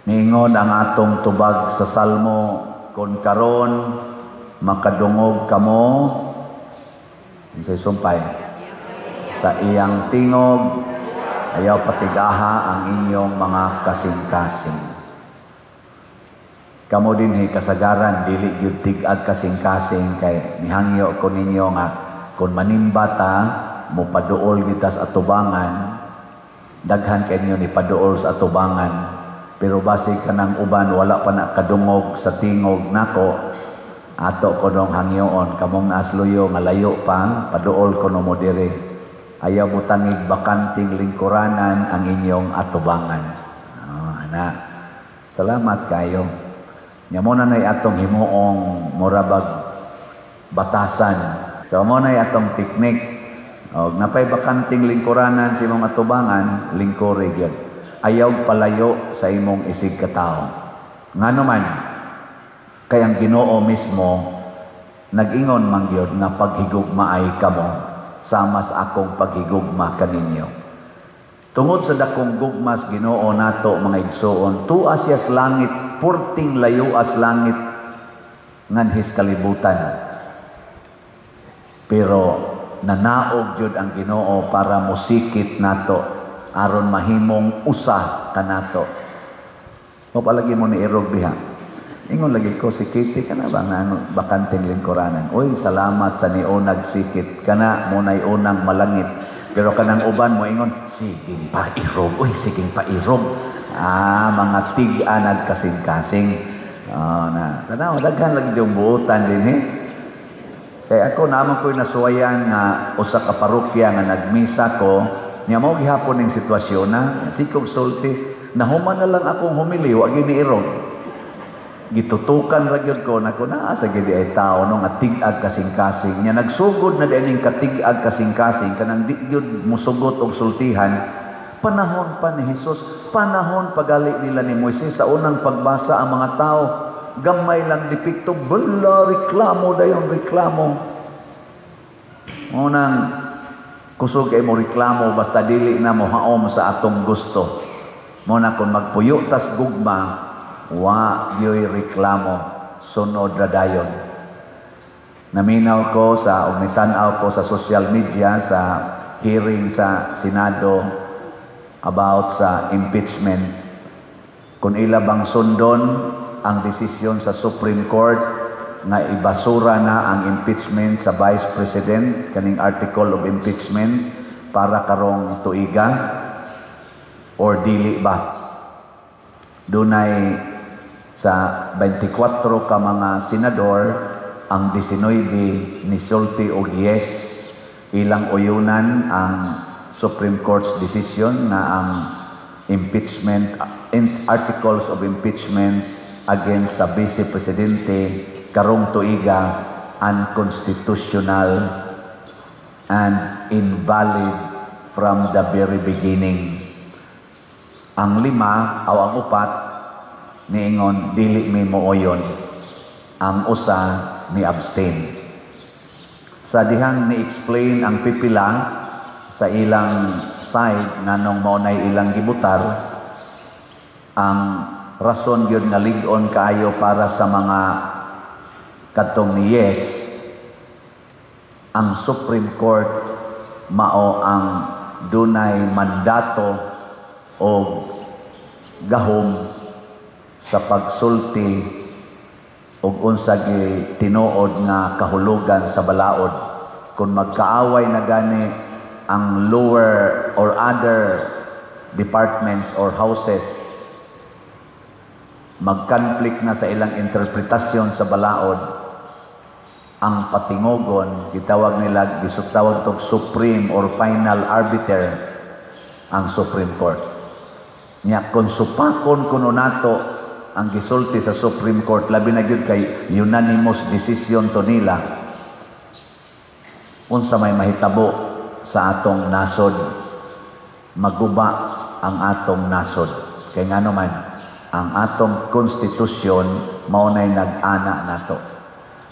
Niingon ang atong tubag sa Salmo, "Kung karon makadungog kamo," unsay sumpay, "sa iyang tingog, ayaw patigaha ang inyong mga kasing-kasing." Kamo dinhi kasagaran dili gyud tig-ag kasing-kasing, kay nihangyo ko ninyo nga kung manimba ta, mopaduol kita sa atubangan. Daghan kay ni paduol sa atubangan, pero basi kanang uban wala pa na kadungog sa tingog nako. Ato ko nong hangyoon kamong naasluyo nga layo pa, paduol ko no mo diri. Ayaw butangig bakanting lingkuranan ang inyong atubangan. Oh, ana, salamat kayo. Nya mo na nay atong himuong murabag batasan. So mo na atong teknik. Og napay bakanting lingkuranan sa imong atubangan, lingkuri gyud. Ayaw palayo sa imong isig katawo. Ngano man, kay ang Ginoo mismo nag-ingon man gyud nga paghigugmaay kamo sama sa akong paghigugma kaninyo. Tungod sa dakong gugmas Ginoo nato, mga igsoon, tuas siya sa langit, purting layo as langit nganhis kalibutan. Pero nanaog jud ang Ginoo para musikit nato aron mahimong usa kanato. O palagi mo ni irog diha. Ingon lagi ko si Kitty, kana ba nga ano, bakanteng lingkuranan. Uy, salamat sa niunag sikit. Kana mo nay unang malangit. Pero kanang uban mo ingon, "Siging pairog. Uy, siging pairog." Ah, mga tig-a nagkasing-kasing. Oh, na. Tanaw, daghan lagi yung buutan din eh. Kaya ako naman ko'y nasuwayan nga usa ka parokya nga nagmisa ko, niya mo gihapon ning sitwasyon na, sikog sulti, nahuman na lang akong humili, wa gyud ni irog. Gitutukan ra gyud ko nako, naa sa gid ay tao no nga tig-ag kasing-kasing. Nya nagsugod na din katig-ag kasing-kasing, kanang di gyud musugot og sultihan. Panahon pa ni Jesus, panahon pagali nila ni Moises, sa unang pagbasa ang mga tao, gamay lang depekto, bala, reklamo dayon, reklamo. Unang kusog kay mo reklamo basta dili na mo haom sa atong gusto. Mo na kung magpuyo tas gugma, wa gyoy reklamo, sunod ra dayon. Naminaw ko sa ug nitan-aw ko sa social media sa hearing sa Senado about sa impeachment. Kung ila bang sundon ang desisyon sa Supreme Court nga ibasura na ang impeachment sa Vice President, kaning article of impeachment para karong tuiga, or dili ba? Dunay sa 24 ka mga senador, ang 19 nisulti og yes, ilang uyunan ang Supreme Court's decision na ang impeachment in articles of impeachment against sa Vice Presidente karong tuiga unconstitutional and invalid from the very beginning. Ang lima o ang upat niingon dili mi mooyon. Ang usa ni abstain. Sa dihang ni-explain ang pipila sa ilang side nganong mao nay ilang gibutar, ang rason gyud nga lig-on kaayo para sa mga kadtong ni yes, ang Supreme Court mao ang dunay mandato o gahom sa pagsulti og unsa gi tinuod nga kahulugan sa balaod. Kung magkaaway na gani ang lower or other departments or houses, mag-conflict na sa ilang interpretasyon sa balaod, ang patingogon, gitawag nila, gisutawag tog supreme or final arbiter, ang Supreme Court. Nya kung supakon kuno nato ang gisulti sa Supreme Court, labi na gyud kay unanimous decision to nila, unsa may mahitabo sa atong nasod? Maguba ang atong nasod. Kay ngano man, ang atong konstitusyon mao nay nag-ana nato.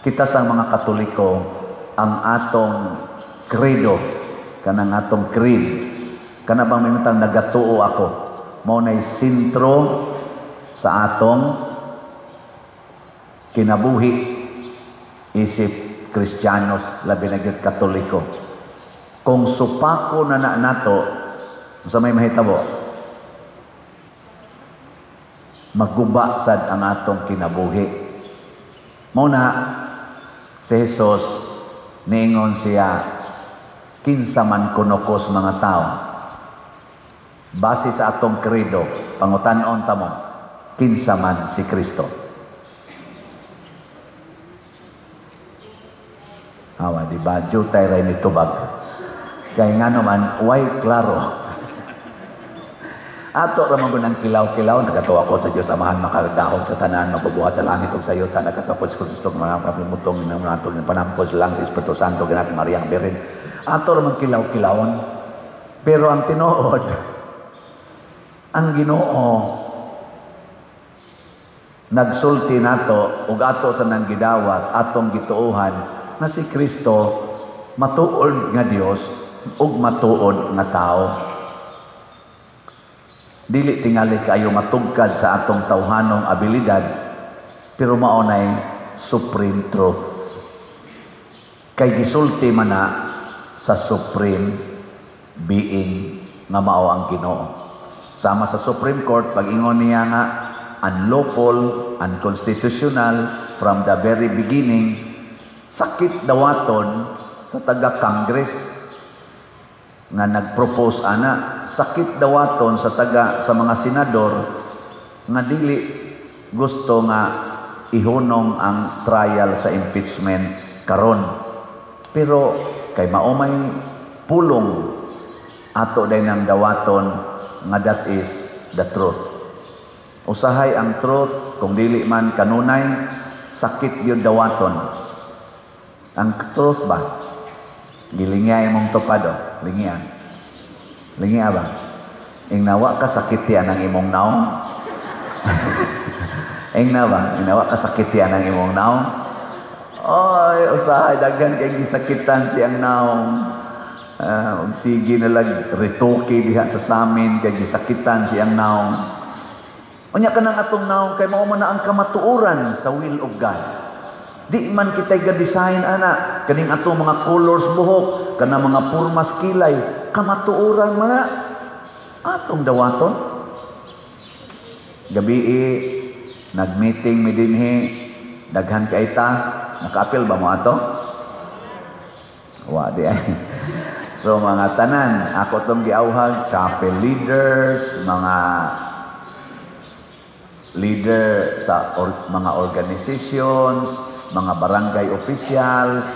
Kita sa mga Katoliko, ang atong credo, kanang atong creed, kana bang minutang "Nagatuo ako," mao nay sentro sa atong kinabuhi isip Kristiyanos, labi na gyud Katoliko. Kung supako na na nato sa may mahitabo, maguba sad ang atong kinabuhi. Mao na si Jesus, niingon siya, "Kinsa man kuno ko sa mga tao?" Base sa atong credo, pangutan-on ta mo, kinsa man si Kristo? Awa, di ba? Jutay ray ni tubag. Kay nga naman, way klaro. Ato ra man ang kilaw-kilaw, "Nagatuo ko sa Diyos Amahan, makagagahom sa tanan, magbubuhat sa langit ug sa yuta, nagatuo ko sa Kristo, mga kapimutong, mga panampos lang, Espiritu Santo, ganat Maria ang Birhen." Ato ra man kilaw-kilawon. Pero ang tinuod, ang Ginoo nagsulti nato ug ato sa nang gidawat, atong gituohan na si Kristo matuod nga Dios ug matuod nga tao. Dili tingali kaayo matugkad sa atong tawhanong abilidad, pero mao nay supreme truth. Kay gisulti man na sa supreme being nga mao ang Ginoo. Sama sa Supreme Court, pag-ingon niya nga unlawful, unconstitutional from the very beginning, sakit dawaton sa taga-Congress nga nag-propose ana, sakit dawaton sa taga sa mga senador nga dili gusto nga ihunong ang trial sa impeachment karon. Pero kay mao may pulong, ato day nang dawaton nga that is the truth. Usahay ang truth, kung dili man kanunay, sakit gyud dawaton. Ang truth ba? Gilingya imong tupad oh, lingya. Lingya ba? Ingnawa ka sakitian ang imong naong. Ingna ba? Ingnawa ka sakitian ang imong naong. Oy, usahay daghan kay gisakitan siyang naong. Ug sige na lang retoke diha sa samin kay gisakitan siyang naong. Unya kanang atong naong, kay mao man na ang kamatuoran sa will of God. Di man kita'y ga-design ana kaning atong mga colors buhok, kanang mga purmas kilay, kamatuoran man na, atong dawaton. Gabi nag-meeting mi dinhi, daghan kay ta, nakaapil ba mo ato? Wa di ay. So mga tanan, ako tong giawhag, chapel leaders, mga leader sa mga organizations, mga barangay officials.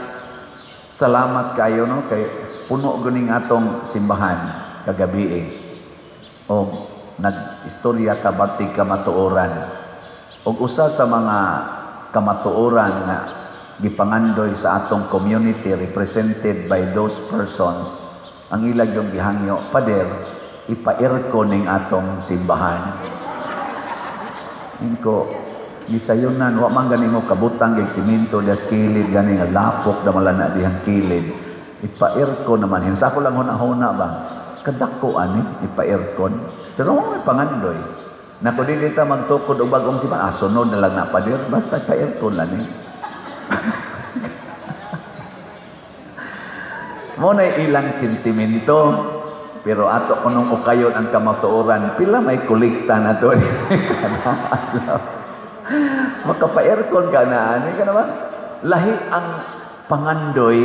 Salamat kayo, no, kay puno guning atong simbahan kagabi eh. O nag-istorya ka bati kamatuoran. Og usa sa mga kamatuoran nga gipangandoy sa atong community represented by those persons, ang ilag yung gihangyo, "Pader, ipa-aircon ning atong simbahan." Inko, gisayunan, wa man gani mo kabutang gig simento das kilid gani nga lapok damala na dihang kilid. Ipa-aircon naman. Sa ako lang huna-huna ba? Kadako ani ipa-aircon. Pero may pangandoy. Nako, dili ta magtukod og bagong simbahan. Ah, sunod na lang na, pader, basta pa-aircon lang ni. Mo na ilang sentimento, pero ato kunong ukayon ang kamatuoran, pila may kolekta na to. Makapa-aircon ka na, ani ka naman. Lahi ang pangandoy,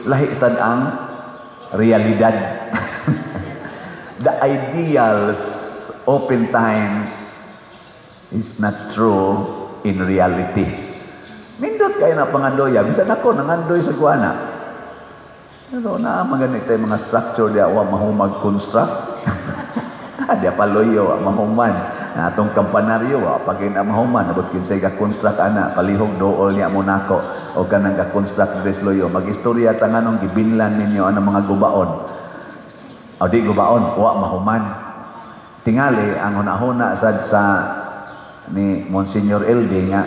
lahi sad ang realidad. The ideals oftentimes is not true in reality. Nindot kayo na pangandoya. Bisan ako, nangandoy sa kuana. Pero na maganit tayo mga structure diya, wa mahumag construct. Diya paloyo, wa mahuman. Na atong kampanaryo, wa pagin ang mahuman. Abot kinsay ga-construct ana, palihog dool niya mo nako. O kanang ga-construct dress loyo. Mag-istorya ta nganong gibinlan ninyo ang mga gubaon. O di gubaon, wa mahuman. Tingali, ang hunahuna sad sa ni Monsignor LD nga,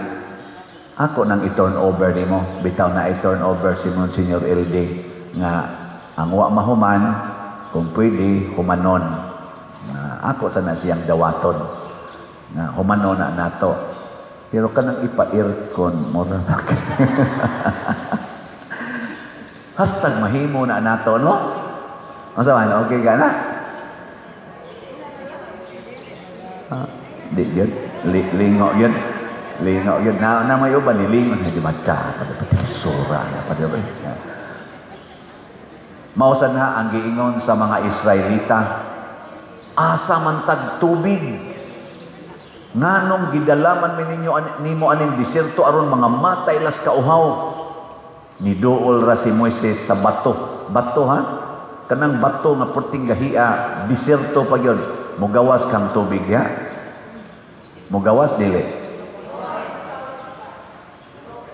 ako nang i-turn over nimo. Bitaw na i-turn over si Monsignor LD nga ang wa mahuman, kung pwede, humanon. Na ako sana siyang dawaton. Nga humano na nato. Pero kanang ipa-aircon, mura na. #mahimo na nato, no? Masa man, okay ka na? Ah, di yun. Lingo yun. Lingo yun. Na may uban ni lingo. Di ba pada pati sura na pada. Mausan na ang giingon sa mga Israelita, asa man tag tubig? Nganong gidalaman mi ninyo nimo aning diserto aron mga matay las kauhaw? Niduol ra si Moises sa bato. Bato ha? Kanang bato nga perting gahia, diserto pa gyud. Mugawas kang tubig ya? Mugawas dili?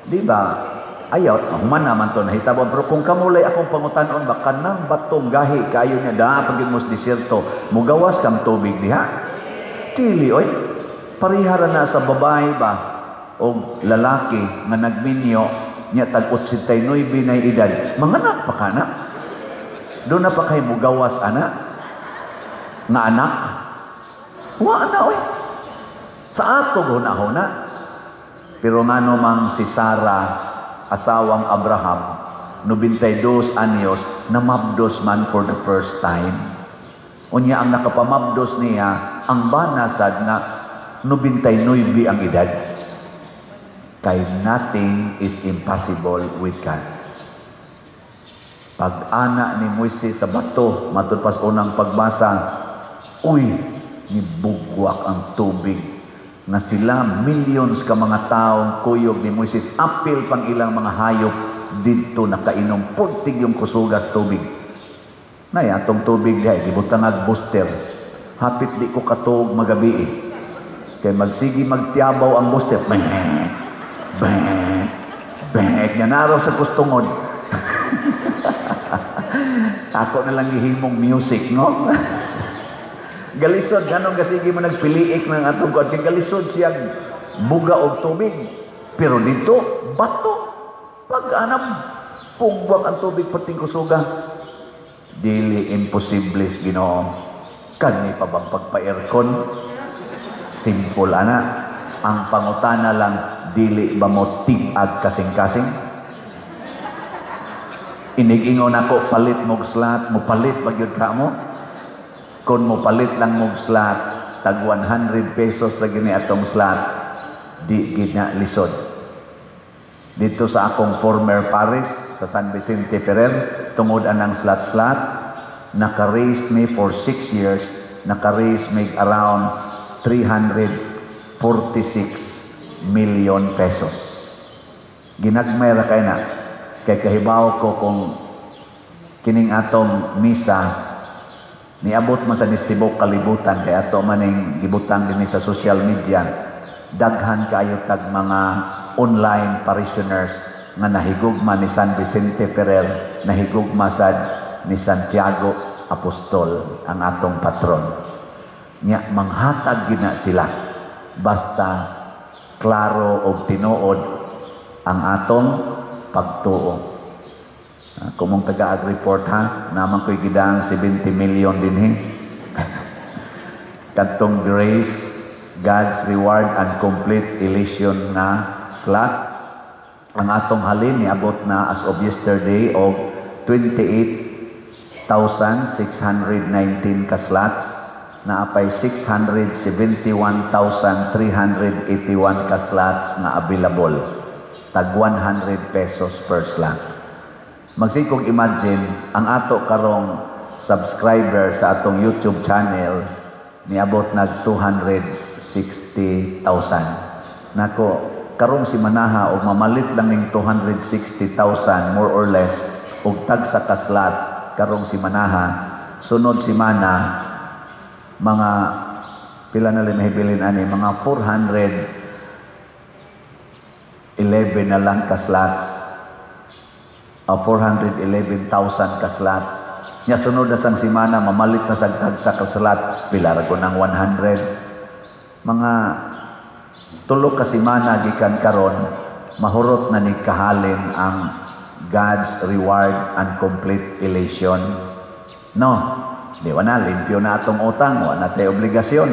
Di ba? Ayaw, human naman to nahitabo. Pero kung kamulay akong pangutanon ba, kanang batong gahi kayo niya, daa pag mo sa diserto, mugawas kang tubig diha? Dili, oy. Parihara na sa babae ba o lalaki nga nagminyo niya tag 89 na edad, manganak pa ka na? Doon na pa kay mugawas ana? Nga anak? Wa na, oy. Sa ato huna-huna. Pero ngano mang si Sarah, asawang Abraham, 92 anyos, namabdos man for the first time. Unya ang nakapamabdos niya, ang banasad nga 99 ang edad. Kay nothing is impossible with God. Pag-ana ni Moises sa bato, matud pas unang pagbasa, uy, nibugwak ang tubig nga sila millions ka mga taong kuyog ni Moises, apil pang ilang mga hayop didto nakainom, purtig yung kusugas tubig. Nay, atong tubig diha gibutang ag booster. Hapit di ko katuog magabi eh. Kay magsigi magtiabaw ang booster. Bang, bang, bang. Nya naraw sa kustungod. Ako na lang gihimong music, no? Galisod, ganong kasigi mo nagpiliik ng atong kuan. Kay galisod siyang buga og tubig. Pero dito, bato. Pag anam, pugwak ang tubig pating kusuga. Dili imposible, Ginoo. Kani pa bang pagpa-aircon? Simple ana. Ang pangutana lang, dili ba mo tig-ag kasing-kasing? Inig-ingon ako, palit mog slot, mo palit ba gyud ka mo? Kung mo palit lang mog slot, tag 100 pesos lagi ni atong slot, di gid na lisod. Dito sa akong former parish sa San Vicente Ferrer, tungod anang slot-slot, naka-raise me for 6 years, naka-raise me around 346 million pesos. Ginagmay ra kay na. Kay kahibaw ko kung kining atong misa niabot man sa nistibok kalibutan, kay ato maning gibutang dinhi sa social media, daghan kaayo tag mga online parishioners nga nahigugma ni San Vicente Ferrer, nahigugma sad ni Santiago Apostol, ang atong patron. Nya manghatag gina sila basta klaro og tinuod ang atong pagtuo. Kung mong taga-ag-report ha, naman ko'y gidang 70 million dinhi. Kadtong Grace, God's Reward and Complete Elation na slot, ang atong halin niabot na as of yesterday og 28,619 ka slots, naapay 671,381 ka slots nga available. Tag 100 pesos per slot. Magsikog imagine, ang ato karong subscriber sa atong YouTube channel niabot nag 260,000. Nako, karong si Manaha og mamalit lang ning 260,000 more or less og tag sa kaslat karong si Manaha, sunod si Mana mga pila na lang nahibilin ani, mga 411 na lang kaslots, 411,000 kaslots. Nya sunod na sang simana mamalit na sang tag sa kaslat, pila ra ko ng 100. Mga tulo ka semana gikan karon, mahurot na ni kahalin ang God's Reward and Complete Elation. No, di wa na, limpyo na atong utang, wa na tay obligasyon.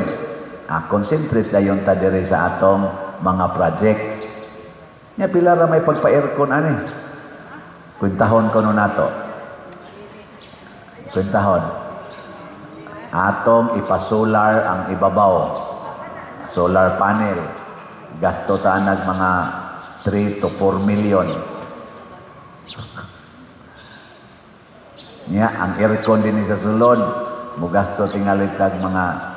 Ah, concentrate dayon ta diri sa atong mga project. Nya pila ra may pagpa-aircon ani? Kwentahon ko no nato. Kwentahon. Atong ipa-solar ang ibabaw. Solar panel. Gasto ta nag mga 3 to 4 million. Nya ang aircon din sa sulod, mugasto tingali tag mga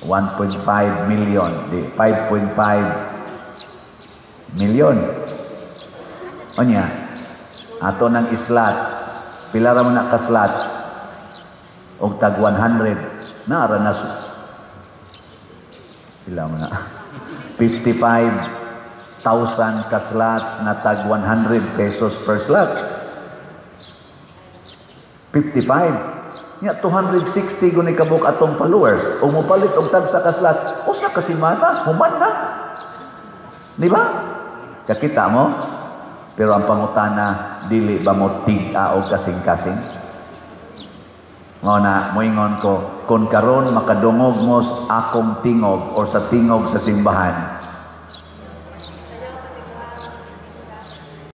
1.5 million, di 5.5 million. Onya, ato nang islat, pila ra man na ka slots? Og tag 100 na ra na, pila man na? 55,000 ka slots na tag 100 pesos per slot. 55. Nya 260 guni kabuk atong followers. Ug mopalit og tagsa ka slots, usa ka semana, human na. Di ba? Kakita mo? Pero ang pangutana, dili ba mo tig-a og kasing-kasing? Mao na moingon ko, kung karon makadungog mo sa akong tingog or sa tingog sa simbahan,